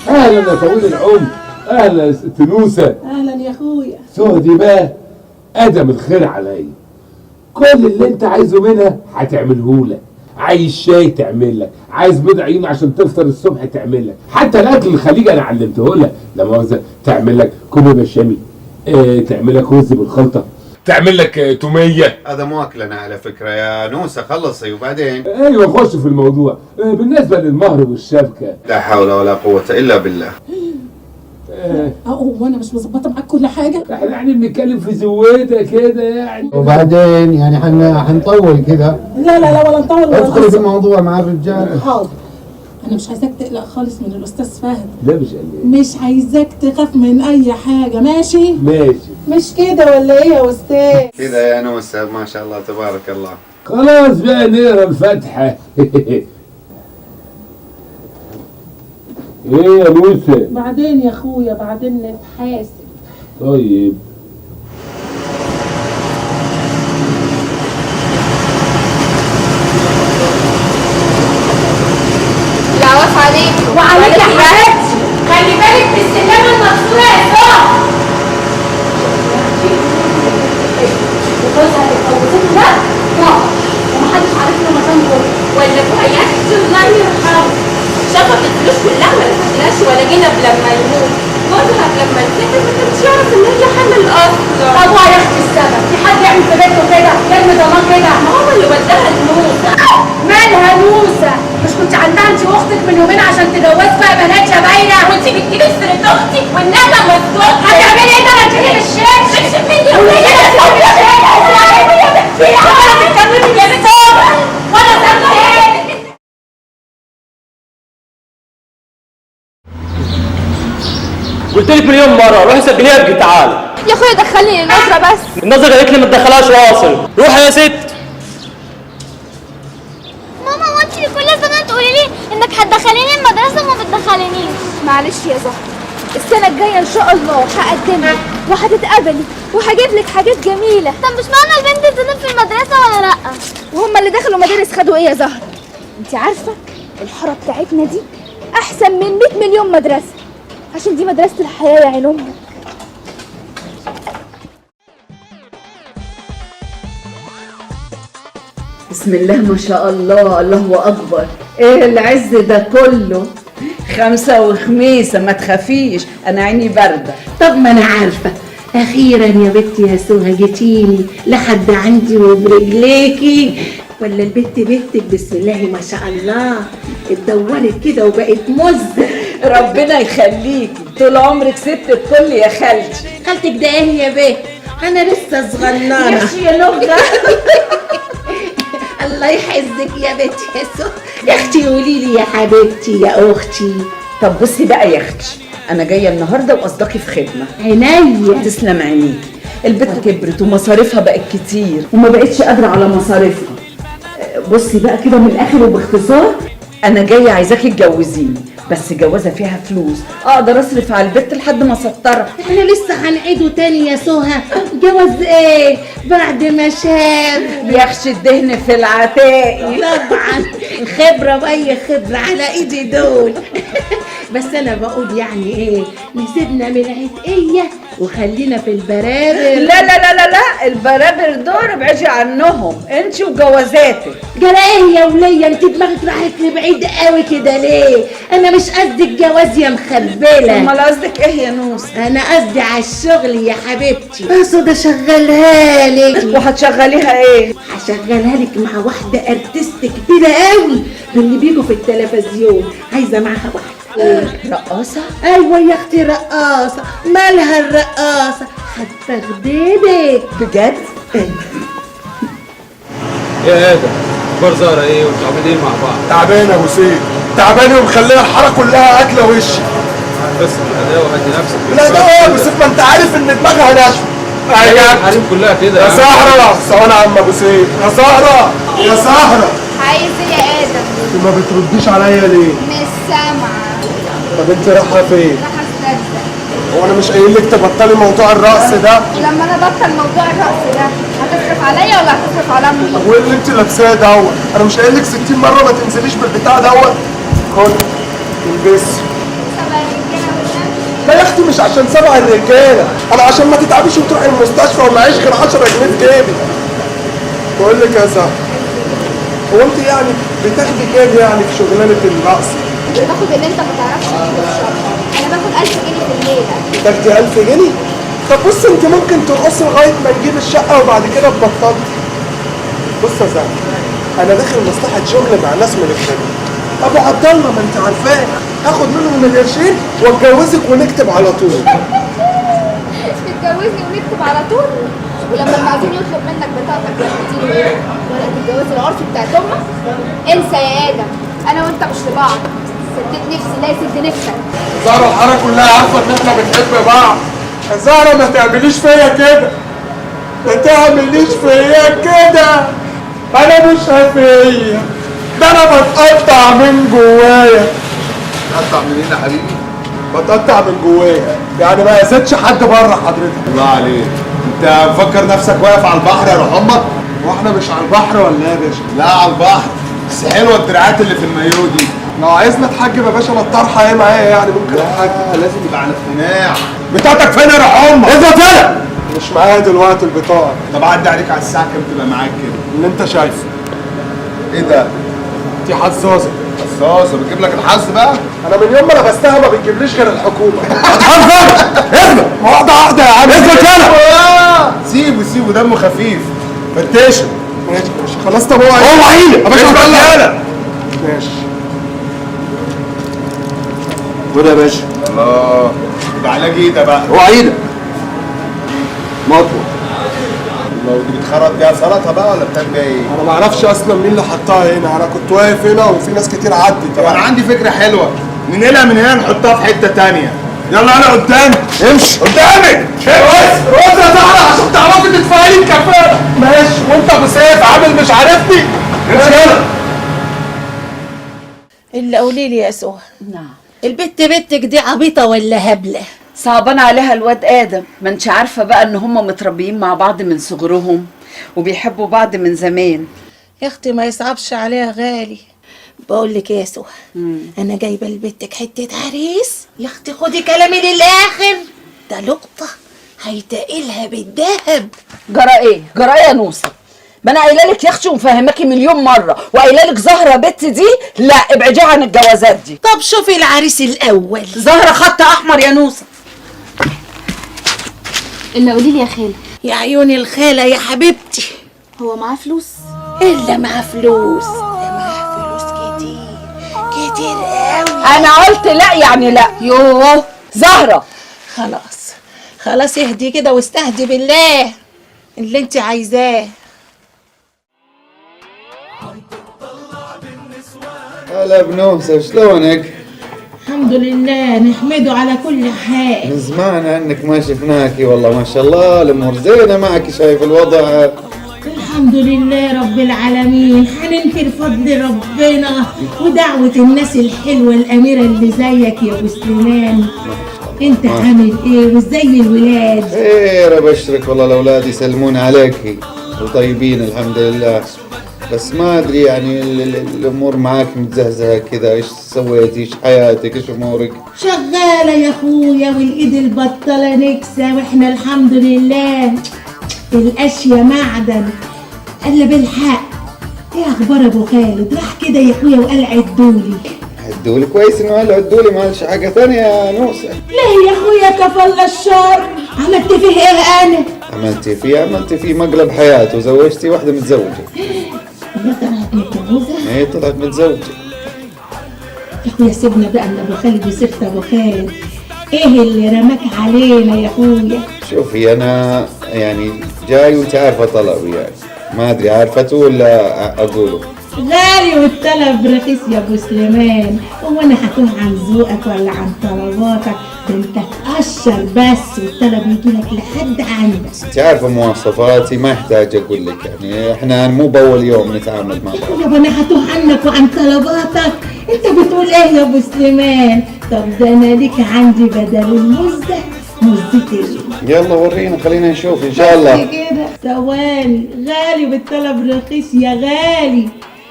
اهلا يا طويل العمر، اهلا يا ست نوسه. اهلا يا اخويا. سهدي بقى ادم الخير عليا، كل اللي انت عايزه منها هتعمله لك. عايز شاي تعمل لك، عايز بيض عيون عشان تفطر الصبح تعمل لك، حتى الاكل الخليجي انا علمته لك، لا مؤاخذة تعمل لك كوبي بشامي، تعمل لك رز بالخلطه، تعمل لك توميه. هذا مو اكلنا على فكرة يا نوسه، خلصي وبعدين. ايوه خش في الموضوع. بالنسبة للمهر والشبكة، لا حول ولا قوة الا بالله. وانا مش مظبطه معاك كل حاجة؟ احنا يعني بنتكلم في زويده كده يعني. وبعدين يعني حنطول كده؟ لا لا لا ولا نطول ولا ادخلي في الموضوع مع الرجال. حاضر. انا مش عايزاك تقلق خالص من الاستاذ فهد. لا مش قلقان، مش عايزاك تخاف من اي حاجة. ماشي ماشي، مش كده ولا ايه يا استاذ؟ كده يا نوسه، ما شاء الله تبارك الله. خلاص بقى نقرا الفاتحة. ايه يا نوسه؟ بعدين يا اخويا، بعدين نتحاسب. طيب. العواف عليكم. وعليك يا حبيبتي، خلي بالك من السلامة المكسورة يا ساره. وجوزها اللي اتجوزته ده ضاع ومحدش عارف له مكان جوه، ولا ابوها يا اختي الله يرحمه شفط الفلوس كلها ما لحقناش ولا جينا لما يموت. جوزها لما يسافر ما كانش يعرف ان هي حامل اصلا. طبعا يا اختي السبب، في حد يعمل في بيته كده؟ يرمي ضمان كده؟ ما هو اللي وداها لنوسه. مالها نوسه؟ مش كنت عندها انت واختك من يومين عشان تجوزوا بقى بنات يا باينة؟ وانت بتجيبي سيره اختك والنعمة مفتوحة. هتعملي ايه ده؟ انا تجيبي الشيخ. شبشب مني يا وليه؟ يا عماله تتكلمي يا بنت وانا ذنبي ايه؟ قلت لك مليون مرة روحي سجليها ابقي تعالي. يا اخويا دخلني النظرة بس. النظرة قالت لي ما تدخلهاش واصل. روحي يا ست. ماما هو انت كل سنة تقولي لي انك هتدخليني المدرسة وما بتدخلينيش؟ معلش يا زهره، السنة الجاية ان شاء الله هقدمك وهتتقبلي وهجيب لك حاجات جميلة. طب مش معنى البنت تنام في المدرسة ولا لا؟ وهم اللي دخلوا مدارس خدوا ايه يا زهره؟ انت عارفه الحارة بتاعتنا دي احسن من 100 مليون مدرسه، عشان دي مدرسة الحياة يا عين أمك. بسم الله ما شاء الله، الله أكبر، إيه العز ده كله؟ 5 وخميسة، ما تخافيش أنا عيني باردة. طب ما أنا عارفة، أخيرا يا بنتي يا سهى جيتيني لحد عندي وبرجليكي، ولا البت بنتك بسم الله ما شاء الله اتدورت كده وبقت مزة. ربنا يخليكي، طول عمرك ست الكل يا خالتي. خالتك ده ايه يا بنت؟ انا لسه صغننه. يا يا نغه. الله يحزك يا بنتي يا سهى. يا اختي قولي لي يا حبيبتي يا اختي. طب بصي بقى يا اختي، انا جاية النهارده وقصدكي في خدمة. عينيا. تسلم عينيكي. البت كبرت ومصاريفها بقت كتير وما بقتش قادرة على مصاريفها. بصي بقى كده من الاخر وباختصار، انا جاية عايزاكي تجوزيني، بس جوازه فيها فلوس اقدر اصرف على البت لحد ما اسطرها. احنا لسه هنعيده تاني يا سهى؟ جواز ايه بعد ما شاب؟ يخش الدهن في العتاقي. طبعا خبره واي خبره على ايدي دول. بس انا بقول يعني ايه، نسيبنا من العتقيه وخلينا في البرابر. لا لا لا لا لا، البرابر دول ابعدي عنهم انت وجوازاتك. جرى ايه يا وليه؟ انت دماغك راحت لبعيد قوي كده ليه؟ انا مش قصدي الجواز يا مخبله. امال قصدك ايه يا نوس؟ انا قصدي على الشغل يا حبيبتي. اقصد اشغلها لك. وهتشغليها ايه؟ هشغلها لك مع واحدة ارتست كبيرة قوي من اللي بيجوا في التلفزيون، عايزه معاها واحدة رقاصه؟ ايوه يا اختي رقاصه. مالها الرقاصه؟ هتبغددك بجد؟ يا ادم اخبار زهره ايه وانتوا عاملين ايه مع بعض؟ تعبان يا ابو سيف، تعبان ومخليه الحارة كلها اكله وشي. بس بالهداوه هدي نفسك. بالهداوه يا ابو سيف، ما انت عارف ان دماغها ناشفة. ايوه الحريم كلها كده. يا سهره ثواني يا عم ابو سيف. يا سهره يا سهره. عايز ايه يا ادم؟ انت ما بترديش عليا ليه؟ مش سامعه. طب انت رايحة فين؟ رايحة استرزق. هو انا مش قايل لك تبطلي موضوع الرقص ده؟ ولما انا ابطل موضوع الرقص ده هتصرف عليا ولا هتصرف على امي؟ طب وايه اللي انت لابساه دوت؟ انا مش قايل لك 60 مرة ما تنزليش بالبتاع دوت؟ خد البسي. اختي مش عشان 7 الرجالة، انا عشان ما تتعبيش وتروحي المستشفى ومعيش غير 10 جنيه في جيبي. بقول لك يا زهره، هو انت يعني بتاخدي كام يعني في شغلانة الرقص؟ باخد اللي انت ما تعرفش تجيبه في الشهر، انا باخد 1000 جنيه في الليلة. بتاخدي 1000 جنيه؟ طب بص انت ممكن ترقصي لغاية ما نجيب الشقة وبعد كده تبطلي. بص يا زهره، انا داخل مصلحة شغل مع ناس من الخليج، ابو عبد الله ما انت عارفاه، هاخد منهم القرشين واتجوزك ونكتب على طول. تتجوزني ونكتب على طول؟ ولما المأذون يطلب منك بطاقتك تديله ايه؟ ورقة الجواز العرفي بتاعت امك؟ انسى يا ادم، انا وانت مش لبعض. سديت نفسي لا يسد نفسك. زهرة الحارة كلها عارفة ان احنا بنحب بعض. يا زهرة ما تعمليش فيا كده، ما تعمليش فيا كده، انا مش هفية، ده انا بتقطع من جوايا. بتقطع منين يا حبيبي؟ بتقطع من جوايا، يعني ما يزيدش حد بره حضرتك. الله عليك، انت مفكر نفسك واقف على البحر يا روح امك؟ واحنا مش على البحر ولا ايه يا باشا؟ لا على البحر، بس حلوة الدراعات اللي في المايو دي. لو عايزنا اتحجب يا باشا انا الطرحة ايه معايا يعني ممكن اتحجب. لازم يبقى على اقتناع. بطاقتك فين يا روح امك؟ ايه ده؟ مش معايا دلوقتي البطاقة. طب عدي عليك على الساعة كام تبقى معاك كده؟ اللي انت شايفه. ايه ده؟ دي حظاظه. حظاظه بتجيب لك الحظ بقى؟ انا من يوم ما لبستها ما بتجيبليش غير الحكومة. هتهزر؟ اثبت. واحدة واحدة يا عم. اثبت يلا. سيبه سيبه دمه خفيف. فتشه. ماشي ماشي خلاص. طب اوعى اوعى ايدك يا باشا. يلا ماشي. خد يا باشا. الله، ده علاج ايه ده بقى؟ اوعى ايدك. مطوه. لو دي بتخرط بيها سلطة بقى ولا بتعمل بيها ايه؟ انا ما اعرفش اصلا مين اللي حطها هنا، انا كنت واقف هنا وفي ناس كتير عدت. طب انا عندي فكرة حلوة، ننقلها من هنا نحطها في حتة ثانية. يلا انا قدامك، امشي قدامك. رز رز يا زهره عشان تعرفي تدفعي لي الكفاله. ماشي، وانت ابو سيف عامل مش عارفني. امشي يلا. اللي قولي لي يا سهى. نعم. البت بنتك دي عبيطه ولا هبلة؟ صعبان عليها الواد ادم، ما انت عارفه بقى ان هم متربيين مع بعض من صغرهم وبيحبوا بعض من زمان. يا اختي ما يصعبش عليها غالي. بقول لك ايه يا سهى، انا جايبه لبنتك حتة عريس. يا اختي خدي كلامي للاخر، ده لقطة هيتقلها بالذهب. جرى ايه؟ جرى ايه يا نوسه؟ ما انا قايله لك يا اختي ومفهماكي مليون مرة، وقايله لك زهره بنت دي لا ابعديها عن الجوازات دي. طب شوفي العريس الاول. زهره خط احمر يا نوسه. الا قولي لي يا خاله. يا عيوني الخالة يا حبيبتي. هو معاه فلوس؟ الا معاه فلوس، ده معاه فلوس كتير كتير قوي. انا قلت لا يعني لا. يوه زهره خلاص خلاص اهدي كده واستهدي بالله اللي انت عايزاه. هلا بنوسه، شلونك؟ الحمد لله نحمده على كل حال. من زمان عنك ما شفناكي والله، ما شاء الله الامور زينة معك، شايف الوضع؟ الحمد لله رب العالمين، هننكر فضل ربنا ودعوة الناس الحلوة الأميرة اللي زيك يا أبو سليمان. أنت عامل إيه وإزاي الولاد؟ خير أبشرك والله، الأولاد يسلمون عليك وطيبين الحمد لله. بس ما ادري يعني الامور معاك متزهزهه كذا، ايش سويتي؟ ايش حياتك؟ ايش امورك؟ شغالة يا اخويا والايد البطالة نكسه، واحنا الحمد لله الاشياء معدن. الا بالحق، ايه اخبار ابو خالد؟ راح كده يا اخويا وقال عدولي. عدولي كويس انه قال عدولي، ما قالش حاجة ثانية يا نوسه. ليه يا اخويا كفل الشر؟ عملت فيه ايه انا؟ عملتي فيه مقلب حياته، زوجتي واحدة متزوجة. هي طلعت متجوزة؟ ايه طلعت متزوجة. يا اخويا سيبنا بقى من ابو خالد وسيرة ابو خالد، ايه اللي رماك علينا يا اخويا؟ شوفي انا يعني جاي وانت عارفة طلبي، يعني ما ادري عارفته ولا اقوله؟ غالي والطلب رخيص يا ابو سليمان، هو انا هتوه عن ذوقك ولا عن طلباتك؟ ده انت تقشر بس والطلب يجي لك لحد عندك. انت عارفه مواصفاتي، ما يحتاج اقول لك، يعني احنا مو باول يوم نتعامل مع بعض. يابا انا هتوه عنك وعن طلباتك، انت بتقول ايه يا ابو سليمان؟ طب ده انا ليك عندي بدل المزة مزتين. يلا ورينا خلينا نشوف ان شاء الله. كده ثواني، غالي والطلب رخيص يا غالي.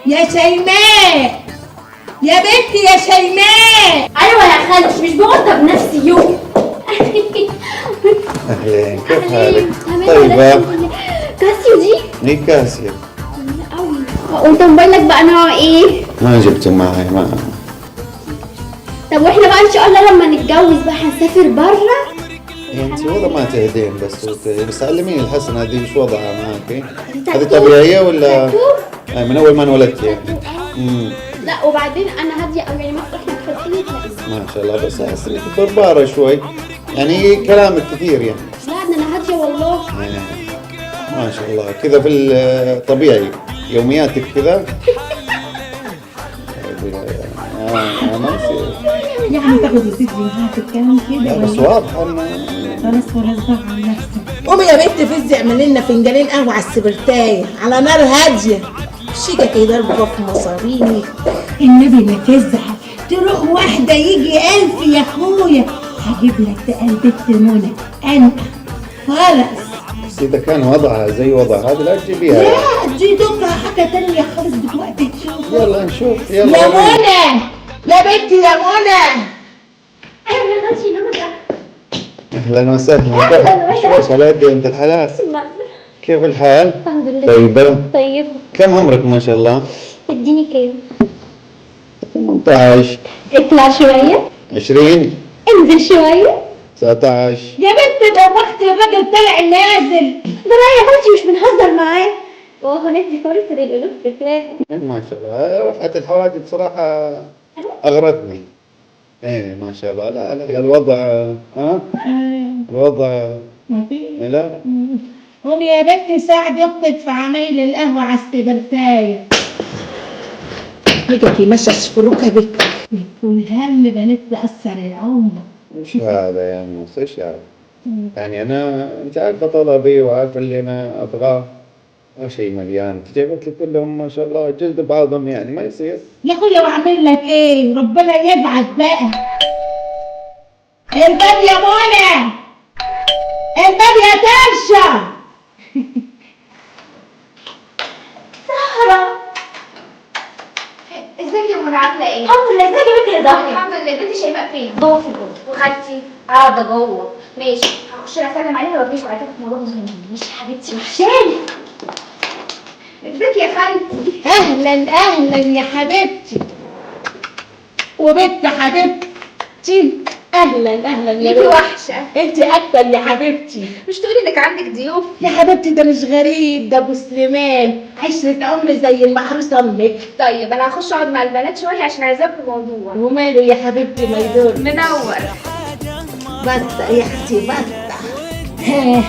يا شيماء يا بنتي يا شيماء. ايوه يا خالتي، مش بغضب نفسي يوم. اهلين، كيف حالك؟ طيبة. كاسيو دي؟ اي كاسيو. قوي. وانت موبايلك بقى نوعه ايه؟ ما جبته معي ما. طب واحنا بقى ان شاء الله لما نتجوز بقى هنسافر بره؟ انت والله ما تهدين، بس علميني الحسنة هذه وش وضعها معاكي؟ هذه طبيعية ولا؟ من أول ما انولدت يعني. لا وبعدين أنا هادية أوي، يعني ما تروحي تحطيني تلاقيني. ما شاء الله، بس أحس إنك بربارة شوي، يعني كلامك كثير يعني. لا ده أنا هادية والله. ما شاء الله، كذا في الطبيعي يومياتك كذا؟ ما يصير يعني تاخد وتدي معاها في الكلام كده. بس واضحة انه خلاص ولا تزعل نفسك. قومي يا بنت فزي اعملي لنا فنجانين قهوة على السبرتاية على نار هادية. شيكة كده ضربة في مصاريني. النبي ما تزعل، تروح واحدة يجي ألف يا أخويا. هجيب لك تقل بنت منى أنا خلاص. بس إذا كان وضعها زي وضع هذا لا تجيبيها. لا دي دقة حاجة تانية خالص دلوقتي تشوف. يلا نشوف. يلا يا منى، يا بنتي يا منى. أهلا خالتي نورة. أهلا وسهلا. شو على يدي أنت الحلال؟ كيف الحال؟ الحمد لله. طيبة؟ طيبة. كم عمرك ما شاء الله؟ اديني كام؟ 18. اطلع شوية. 20. انزل شوية. 19. يا بنت دوختي الراجل طالع نازل. ده لا يا خالتي مش بنهزر معاه. وهو ندي فرصة للقلوب تتلاقى. ما شاء الله، رفعة الحواجب بصراحة أغرتني. ايه ما شاء الله. لا لا الوضع ها؟ الوضع ما فيش. لا قومي يا بنتي ساعدي اختك في عمايل القهوة على السبرتاية. رجعتي مشش في ركبك. يكون هم بنات تأثر العمر. ايش هذا يا موسى؟ ايش هذا؟ يعني انا انت عارفه طلبي وعارفه اللي انا ابغاه. شيء مليان، جايبت لي كلهم ما شاء الله جلد بعضهم، يعني ما يصير. يا اخويا واعمل لك ايه؟ ربنا يبعد بقى. الباب يا منى، الباب يا طرشه. سهرة، ازيك يا منى عاملة ايه؟ الحمد لله. ازيك يا بنتي يا ضحى؟ الحمد لله. بنتي شيماء فين؟ جوه في الاوضة. وخالتي؟ قاعدة جوه. ماشي، هخش اسلم عليها واجيش وعايزاك في موضوع مهم. ماشي يا حبيبتي، وحشاني. ازيك يا خالتي؟ اهلا اهلا يا حبيبتي وبنت حبيبتي. اهلا اهلا يا ليكي وحشة. انت اكتر يا حبيبتي. مش تقولي انك عندك ضيوف؟ يا حبيبتي ده مش غريب، ده ابو سليمان، عشرة عمر زي المحروسة امك. طيب انا هخش اقعد مع البنات شوية عشان عايزاك في موضوع. وماله يا حبيبتي ما يدور. منور. بطه يا اختي بطه. ها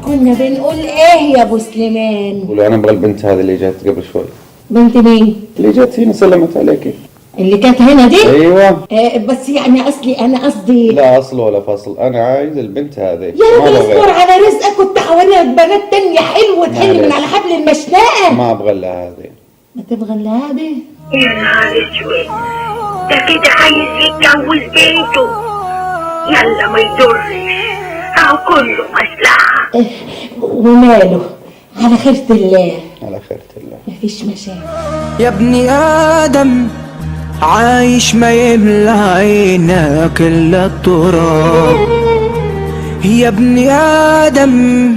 كنا بنقول ايه يا ابو سليمان؟ قولوا انا ابغى البنت هذه اللي جت قبل شوي. بنت مين؟ اللي جت هنا سلمت عليكي. اللي كانت هنا دي؟ ايوه. بس يعني اصلي انا قصدي. لا اصل ولا فصل، انا عايز البنت هذه. يا راجل اصبر على رزقك، كنت حواليك بنات تانية حلوة تحل من على حبل المشنقه. ما ابغى الا هذه. ما تبغى الا هذه؟ يا نهار اسود، ده كده عايز يتجوز بنته. يلا ما يضرش، اهو كله مصلحة. وماله، على خيرة الله. على خيرة الله، مفيش مشاكل. يا ابني آدم عايش ما يملى عينك إلا التراب. يا ابني آدم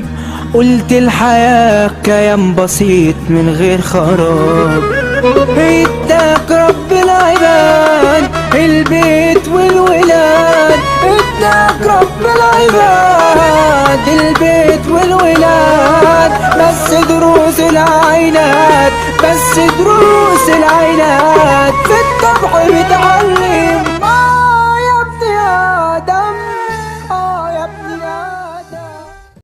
قلت الحياة كيان بسيط من غير خراب. اداك رب العباد البيت والولاد، اداك رب العباد البيت والولاد، بس دروس العينات، بس دروس العينات في الطبع بتعلم.